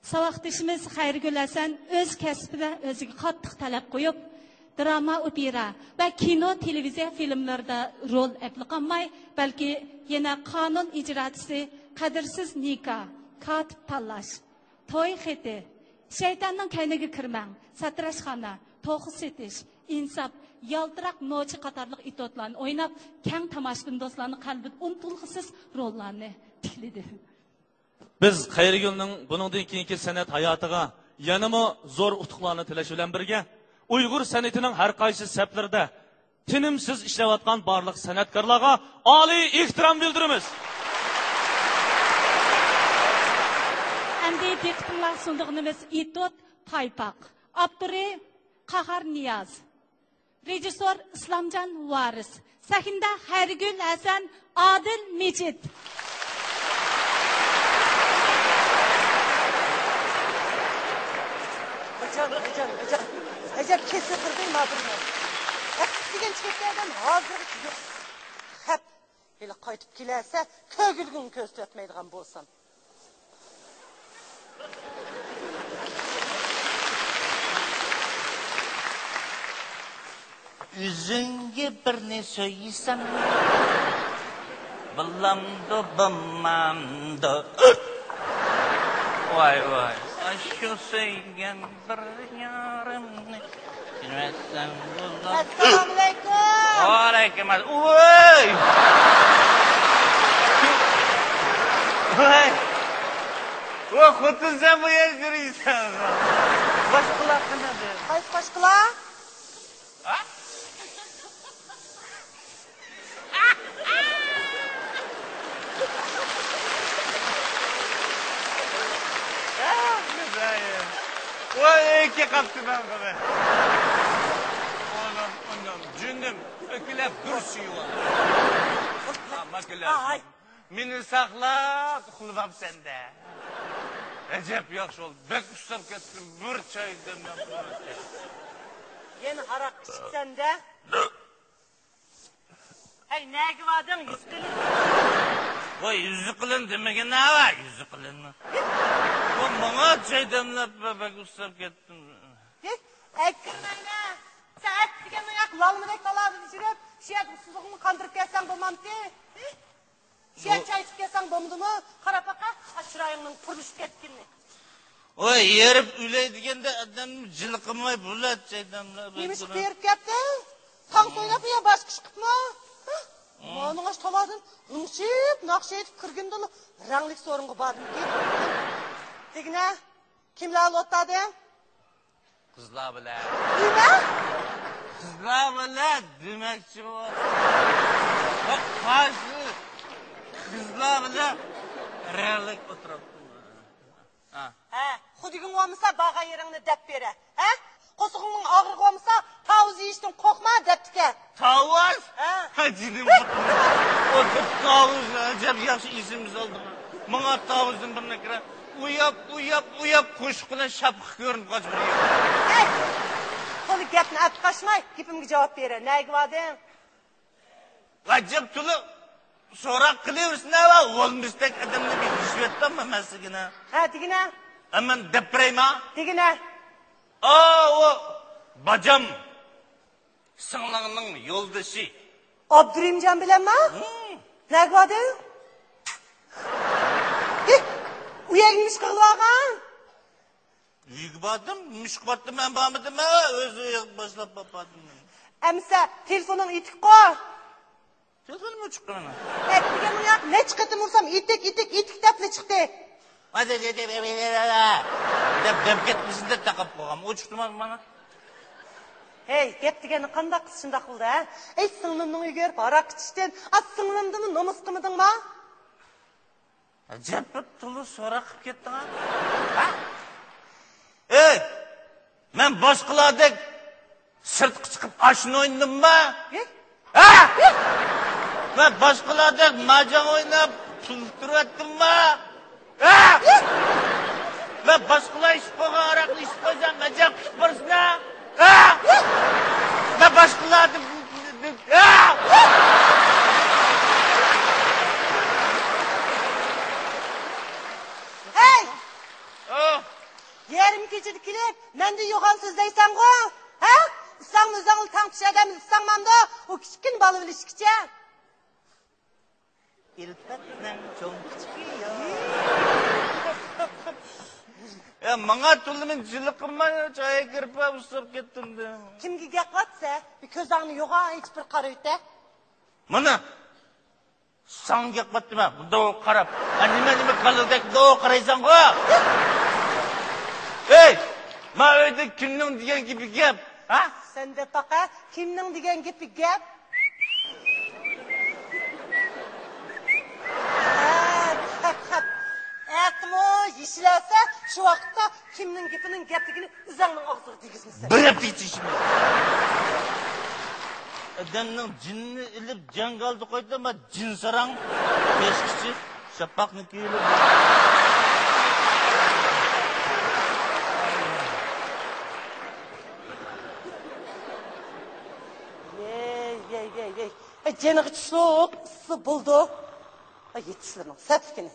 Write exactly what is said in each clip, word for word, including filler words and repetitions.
ساۋاقدىشىمىز خەيرىگۈل ھەسەن ئۆز كەسپىدە ئۆزىگە قاتتىق تەلەپ قويۇپ، دىراما، ئوپېرا ۋە كىنو، تېلېۋىزىيە فىلىملىرىدا رول ئەپلا قالماي، بەلكى يەنە قانۇن ئىجراچىسى، قەدىرسىز نىكاھ، كاتىپ تاللاش، توي خېتى، شەيتاننىڭ كەينىگە كىرمەڭ، ساتىراشخانا، توخۇ سېتىش، ئىنساپ، يالتىراق نوچى قاتارلىق ئېتيۇدلارنى ئويناپ، كەڭ تاماشىبىن دوستلارنىڭ قەلبىدە ئۇنتۇلغۇسىز روللارنى تىكلىدى. بىز خەيرىگۈلنىڭ بۇنىڭدىن كېيىنكى سەنئەت ھاياتىغا يەنىمۇ زور ئۇتۇقلارنى تىلەش بىلەن بىرگە، ئۇيغۇر سەنئىتىنىڭ ھەر قايسى سەپلىرىدە تىنىمسىز ئىشلەۋاتقان بارلىق سەنئەتكارلارغا ئالىي ئېھتىرام بىلدۈرىمىز. ئەمدى دىققىتىڭلارغا سۇنىدىغىنىمىز ئېتيۇد پايپاق. ئاپتورى قاھار نىياز. رېژىسسور ئىسلامجان ۋارىس. سەھنىدە خەيرىگۈل ھەسەن، ئادىل مىجىت. ئاجان، ئاجان، ئاجان. ئەجەب كېسىلدۈردى مابۇرنى. ھەق دېگەن چېكەتكە ئادەم ھازىرغىچە يوق. خەپ. ھېلى قايتىپ كېلەلىسە، كۆرگۈلۈكۈڭنى كۆرسىتىۋەتمەيدىغان بولسام. ئۆزۈڭگە بىرنى سۆيسەم، بولامدۇ، بولمامدۇ؟ ۋاي، ۋاي. ئاشۇ سۆيگەن بىر يارىمنى ئەسسالامۇئەلەيكۇم. ۋەئەلەيكۇم ئەسسالام. ۋوي! ۋاي! ۋا خوتۇن، سەن بۇ يەردە يۈرۈيسەن. باشقىلار قانداق؟ قايسى باشقىلار؟ ھە؟ ۋاي، ئۆيگە قاپتىمەن قېنى. ئۇنۇم، ئۇنۇم، جۈنۈم، ئۆكۈلەپ بىر سۈيۈۋالدى. ھا، ماكىلە. ھاي. مېنى ساقلاپ ئۇخلىماپسەن-دە. ئەجەب ياخشى بولدى. بەك ئۇسساپ كەتتىم. بىر چاي دەملەپ قويۇڭ. يەنە ھاراق ئىچىپسەن-دە. ھەي، نەگە باردىڭ، يۈزى قېلىن؟ ۋاي، يۈزى قېلىن دېمىگىن ھاۋا، يۈزى قېلىنمۇ؟ ۋاي، ماڭا چاي دەملەپ بەك ئۇسساپ كەتتىم. ھېي، ئەكىرمەيلى. سەن ئەتىگەن ئاياق لالمىدەك تالادا يۈرۈپ، شۇ يەردە ئۇسسۇزلۇقۇڭنى قاندۇرۇپ كەلسەڭ بولمامتى؟ ھېي، شۇ يەردە چاي ئىچىپ كەلسەڭ بولمىدىمۇ؟ قاراپ باقە، ئا، چىرايىڭنىڭ پۇرلىشىپ كەتكىنىنى. ۋاي، ھېرىپ ئۆلەي دېگەندە ئادەم جىلقىماي بولاتتى ئادەملەر. نېمىشقا ھېرىپ كەتتىڭ؟ تاڭ تويلاپمۇ يا باشقا ئىش قىپمۇ؟ ھە؟ مانا ئاشۇ تالادىن غىڭشىپ، ناخشا ئېيتىپ كىرگىنىدىلا رەڭلىك سورۇنغا باردىم. دېگىنە، كىملەر بىلەن ئولتۇردىڭ؟ قىزلار بىلەن. نېمە؟ قىزلار بىلەن دېمەكچى بولدۇم. قايسى قىزلار بىلەن رەڭلىك ئولتۇرۇپتىمەن. ھە. ھە، خۇدىگىڭ بولمىسا، بارغان يېرىڭنى دەپ بېرە. ھە؟ قورسىقىڭنىڭ ئاغرىقى بولمىسا، تاۋۇز يېيىشتىن قورقما، دەپتىكەن. تاۋۇز؟ ھە. ھە، جېنىم قۇتۇلدى. ئۇ تاۋۇز، ئەجەب ياخشى ئېسىمگە سالدىڭ. ماڭا تاۋۇزدىن بىر نەكرە. ئۇياپ، ئۇياپ، ئۇياپ، قوشۇق بىلەن شاپىقى كۆرۈنۈپ قالسا بىر يەر. ھەي! تولا گەپنى ئەپ قاچماي، گېپىمگە جاۋاب بېرە. نەگە باردىڭ؟ ئەجەب تولا سوراق قىلىۋېرىسەن ھە، بولمىسىدەك ئادەمنى بىر دېيىشىۋەتتىم مەن سىزگىنە. ھە، دېگىنە. ھە، مەن دەپ بېرەيمۇ؟ دېگىنە. ئا، ئۇ باجام. سىڭلىڭنىڭ يولدىشى. ئابدۇرېھىمجان بىلەنمۇ؟ ھىم. نەگە باردىڭ؟ ھېي، ئۇ يەرگە نېمە ئىش قىلىۋالغان؟ ئۆيگە باردىم، نېمە ئىش قىلىۋاتتىم، مەن بارمىدىم، ھە، ئۆزى باشلاپ باردىم. ئەمىسە، تېلېفونۇڭ ئېتىكقۇ؟ تېلېفونۇم ئۆچۈك مېنىڭ. ئەتىگەن ئۇياق نەچچە قېتىم ئۇرسام، ئېتىك، ئېتىك، ئېتىك دەپلا چىقتى. دەپ، دەپ كەتمىسىدە تاقاپ قويغان. ئۆچۈكتىمۇ مانا. ھەي، گەپ دېگەننى قانداق قىلسا شۇنداق بولىدۇ، ھە؟ ئەي، سىڭلىمنىڭ ئۆيىگە بېرىپ ھاراق ئىچىشتىن، ئا، سىڭلىمدىنمۇ نومۇس قىلمىدىڭما؟ ئەجەب بىر تولا سوراق قىلىپ كەتتىڭ ھە؟ ھە؟ ئەي، مەن باشقىلاردەك سىرتقا چىقىپ ئاشنا ئوينىدىممۇ؟ ھە؟ ھە؟ مەن باشقىلاردەك ماجاڭ ئويناپ پۇل ئۇتتۇرۇۋەتتىممۇ؟ ھە؟ مەن باشقىلار ئىچىپ قويغان ھاراقنى ئىچىپ قويسام، ئەجەب قىلىپ بارىسىنا؟ ھە؟ مەن باشقىلاردىن، ھە؟ ھەي! ئا! يېرىم كېچىدە كېلىپ، مەندىن يوغان سۆزلەيسەنغۇ؟ ھە؟ ئىساڭمۇ ئۆزۈڭلا تەڭتۇش ئادەمنى ئىساڭمامدۇ؟ ئۇ كىچىككىنە بالا بىلىشكىچە. ئۈلپەتنىڭ چوڭ كىچىكى يوق. يا، ماڭا تولىمۇ جىلىقىماي، چايغا كىرىپ ئۇسساپ كەتتىم دە. كىمگە گەپ قىلاتسە؟ بىر كۆزۈڭنى يوغان ئېچىپ بىر قارىۋېتە. مانا، ساڭا گەپ قىلاتتىم، مۇنداق قاراپ. ھە، نېمە، نېمە، كالىدەك مۇنداق قارايسەنغۇ؟ ھەي، ما ئۆيدە كىمنىڭ دېگەن گېپى گەپ؟ ھە؟ سەندە پاقا كىمنىڭ دېگەن گېپى گەپ؟ ھە، خەپ، خەپ. ئەتىمۇ يېشىلەرسە، شۇ ۋاقىتتا كىمنىڭ گېپىنىڭ گەپلىكىنى ئۆزۈڭنىڭ ئاغزىغا دېگۈزمىسەن. بىر ھەپتە ئىچىشىمىز. ئادەمنىڭ جېنىنى ئېلىپ جاڭگالدا قويدى، ما جىن ساراڭ. كەچكىچە شاپاقنى كىيىلىپ. يەي، يەي، يەي، يەي. ئەي، جېنىغا چۈشسۇق، ئىسسىق بولدى. ئەي، يېتىشلىرىنىڭ سەتلىكىنى.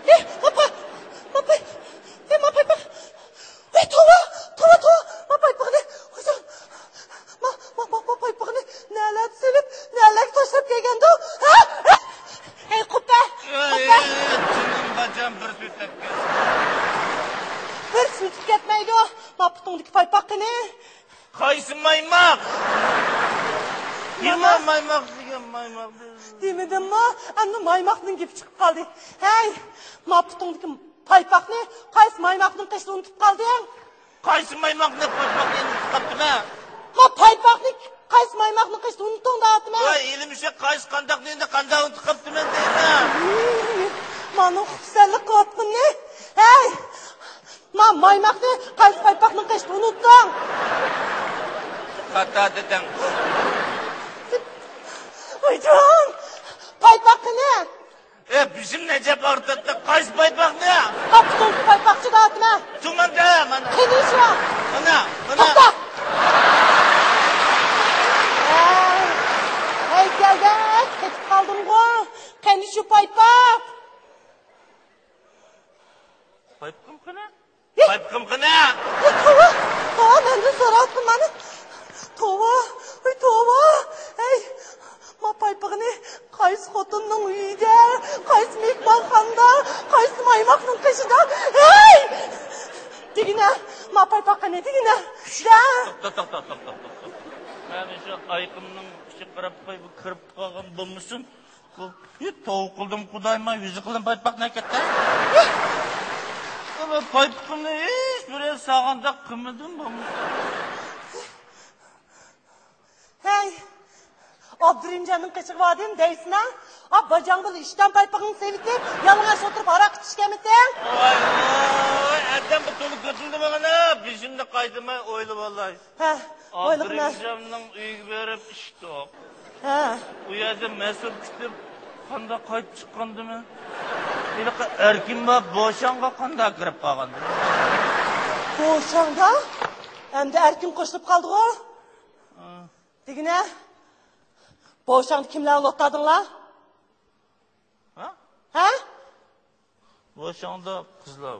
ئەي، ماپاي، ماپاي، ئەي، ماپاي، ماپاي. ئەي، توۋا، توۋا، توۋا، ما پايپاقنى، ۋايجان، ما، ما، ما، ما پايپاقنى نەلەردە سېلىپ، نەلەرگە تاشلاپ كەلگەندۇ؟ ھە؟ ئەي، قۇپە، ئەي، قۇپە. ئەي، جېنىم باجام بىر سۈرتەپ كەتتى. بىر سۈرتۈپ كەتمەيدۇ، ما پۇتۇڭدىكى پايپاق قېنى؟ قايسى مايماق؟ مانا. نېمە مايماق دېگەن مايماق؟ دېمىدىممۇ؟ ئەمدى مايماقنىڭ گېپى چىقىپ قالدى. ھەي، ما پۇتۇڭدىكى پايپاقنى قايسى مايماقنىڭ قېشىدا ئۇنتۇپ قالدىڭ؟ قايسى مايماقنى، پايپاقنى ئۇنتۇپ قاپتىمەن؟ ما پايپاقنى قايسى مايماقنىڭ قېشىدا ئۇنتۇڭ دەۋاتىمەن. ۋاي، ئىلىم شۇ، قايسى قانداقنى ئەمدى قانداق ئۇنتۇپ قاپتىمەن دەيمەن. مانا خۇپسەنلىك قىلىۋاتقىنىنى. ھەي، ما مايماقنى قايسى پايپاقنىڭ قېشىدا ئۇنتۇڭ؟ خاتا دېدىڭ. ۋايجان، پايپاق قېنى؟ ئە، بېشىمنى ئەجەب ئاغرىتاتتى. قايسى پايپاقنى؟ قاپتۇڭ پايپاقچى دەۋاتىمەن. تۇماندا مانا. قېنى شۇ؟ مانا، مانا. توختا! ھەي، ھەيكەلدەك قېتىپ قالدىمغۇ. قېنى شۇ پايپاق؟ پايپىقىم قېنى؟ ھېي! پايپىقىم قېنى؟ ھېي، توۋا! توۋا، مەندىن سوراۋاتقىن مانا. توۋا! ھەي، توۋا! ھەي، ما پايپىقىنى قايسى خوتۇننىڭ ئۆيىدە، قايسى مېھمانخانىدا، قايسى مايماقنىڭ قېشىدا؟ ھەي! دېگىنە، ما پايپاق قېنى دېگىنە؟ دە! توختا، توختا، توختا، توختا، توختا. مەن شۇ ئايىقىمنىڭ ئىچىگە قاراپ قوي، بۇ كىرىپ قالغان بولمىسۇن. بۇ، ئى، توۋا قىلدىم، خۇدايىم، يۈزى قىلىن پايپاقنى ئەكەتتى. بۇ پايپىقىمنى ھېچ بىرى ساغانداق قىلمىدىم، بولمىسا. ھەي، ئابدۇرېھىمجاننىڭ قېشىغا باردىم دەيسىنا؟ ئا، باجاڭ بىلەن ئىشتان پايپىقىڭنى سېلىۋېتىپ، يالىڭاچ ئولتۇرۇپ ھاراق ئىچىشكەنمىتىڭ؟ ۋاي، ۋاي، ئادەم بۇ تولا كۆتۈردى ماڭا، بېشىمنى قايتۇرماي ئويلىۋالاي. ھە، ئويلىغىنا. ئابدۇرېھىمجاننىڭ ئۆيىگە بېرىپ ئىشتۇق. ھە. ئۇ يەردە مەسئۇل كۈتۈپ، قانداق قايتىپ چىققاندىمەن؟ ھېلىقى ئەركىن بار بوشاڭغا قانداق كىرىپ قالغاندىمەن؟ بوشاڭدا؟ ئەمدى ئەركىن قوشۇلۇپ قالدىغۇ؟ ھە. دېگىنە، بوشاڭدا كىملەر بىلەن ئولتۇردۇڭلار؟ ھە؟ ھە؟ بوشاڭدا قىزلار.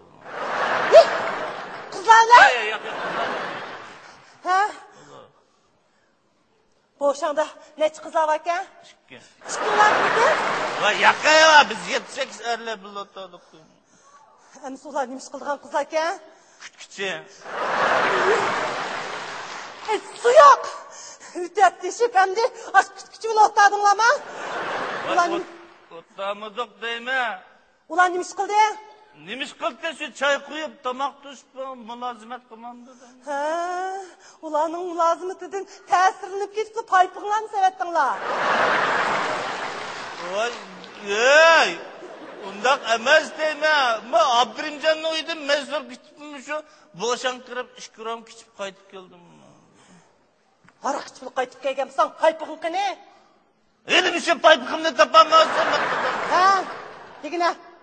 ھى! قىزلار بىلەن؟ ياق، ياق، ياق، قىزلار. ھە؟ قىزلار. بوشاڭدا نەچچە قىزلار باركەن؟ ئىككى. ئىككىلا بىلەن؟ ۋاي، ياق، ياق، بىز يەتتە سەككىز ئەرلەر بىللە ئولتۇردۇق. ئەمىسە ئۇلار نېمە ئىش قىلىدىغان قىزلاركەن؟ كۈتكۈچى. ئەي، سۇياق! ئۆتەپ تېشىپ ئەمدى ئاشۇ كۈتكۈچى بىلەن ئولتۇردۇڭلارمۇ؟ ۋاي، ئۇلار نېمە ئوت-، ئولتۇرمىدۇق دەيمەن. ئۇلار نېمە ئىش قىلدى؟ نېمە ئىش قىلدى؟ شۇ چاي قۇيۇپ، تاماق توشۇپ، مۇلازىمەت قىلمامدۇ دەيمەن. ھە، ئۇلارنىڭ مۇلازىمىتىدىن تەسىرلىنىپ كېتىپلا پايپىقىڭلارنى سېلىۋەتتىڭلار. ۋاي، ئەي، ئۇنداق ئەمەس دەيمەن. مەن ئابدۇرېھىمجاننىڭ ئۆيىدىن مەسرۇپ كېتىپمۇ شۇ بوشاڭ كىرىپ ئىككى رومكا ئىچىپ قايتىپ كەلدىم. ھاراق ئىچىپلا قايتىپ كەلگەنمىسەن، پايپىقىڭ قېنى؟ ھېلى مۇشۇ پايپىقىمنى تاپالمايسەن. ھە؟ ئىلاھ.